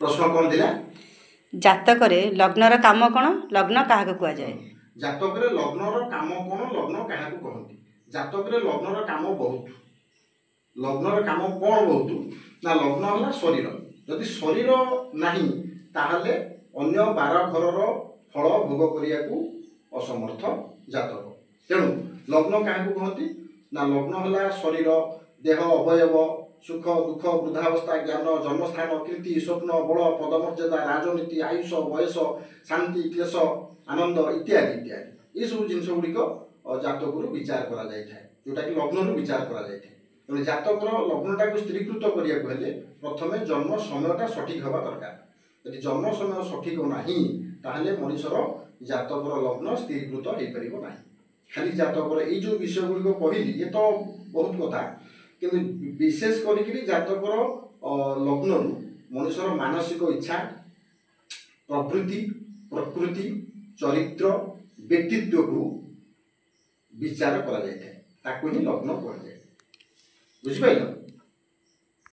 ପ୍ରଶ୍ନ କ'ଣ ଥିଲା? ଜାତକରେ ଲଗ୍ନର କାମ କ'ଣ, ଲଗ୍ନ କାହାକୁ କୁହାଯାଏ? ଜାତକରେ ଲଗ୍ନର କାମ କ'ଣ, ଲଗ୍ନ କାହାକୁ କହନ୍ତି? ଜାତକରେ ଲଗ୍ନର କାମ ବହୁତ। ଲଗ୍ନର କାମ କ'ଣ ବହୁତ ନା, ଲଗ୍ନ ହେଲା ଶରୀର। ଯଦି ଶରୀର ନାହିଁ, ତାହେଲେ ଅନ୍ୟ 12 ଘରର ଫଳ ଭୋଗ କରିବାକୁ ଅସମର୍ଥ ଜାତକ। ତେଣୁ ଲଗ୍ନ କାହାକୁ କହନ୍ତି ନା, ଲଗ୍ନ ହେଲା ଶରୀର, ଦେହ, ଅବୟବ, ସୁଖ ଦୁଃଖ, ବୃଦ୍ଧାବସ୍ଥା, ଜ୍ଞାନ, ଜନ୍ମସ୍ଥାନ, କୀର୍ତ୍ତି, ସ୍ୱପ୍ନ, ବଳ, ପଦମର୍ଯ୍ୟାଦା, ରାଜନୀତି, ଆୟୁଷ, ବୟସ, ଶାନ୍ତି, କ୍ଲେଶ, ଆନନ୍ଦ ଇତ୍ୟାଦି ଇତ୍ୟାଦି। ଏସବୁ ଜିନିଷ ଗୁଡ଼ିକ ଜାତକରୁ ବିଚାର କରାଯାଇଥାଏ, ଯେଉଁଟାକି ଲଗ୍ନରୁ ବିଚାର କରାଯାଇଥାଏ। ତେଣୁ ଜାତକର ଲଗ୍ନଟାକୁ ସ୍ଥିରୀକୃତ କରିବାକୁ ହେଲେ ପ୍ରଥମେ ଜନ୍ମ ସମୟଟା ସଠିକ୍ ହେବା ଦରକାର। ଯଦି ଜନ୍ମ ସମୟ ସଠିକ ନାହିଁ, ତାହେଲେ ମଣିଷର ଜାତକର ଲଗ୍ନ ସ୍ଥିରୀକୃତ ହେଇପାରିବ ନାହିଁ। ଖାଲି ଜାତକର ଏଇ ଯେଉଁ ବିଷୟ ଗୁଡ଼ିକ କହିଲି, ଇଏ ତ ବହୁତ କଥା, କିନ୍ତୁ ବିଶେଷ କରିକିରି ଜାତକର ଲଗ୍ନରୁ ମଣିଷର ମାନସିକ ଇଚ୍ଛା, ପ୍ରବୃତ୍ତି, ପ୍ରକୃତି, ଚରିତ୍ର, ବ୍ୟକ୍ତିତ୍ୱକୁ ବିଚାର କରାଯାଇଥାଏ। ତାକୁ ହିଁ ଲଗ୍ନ କୁହାଯାଏ। ବୁଝିପାରିଲ?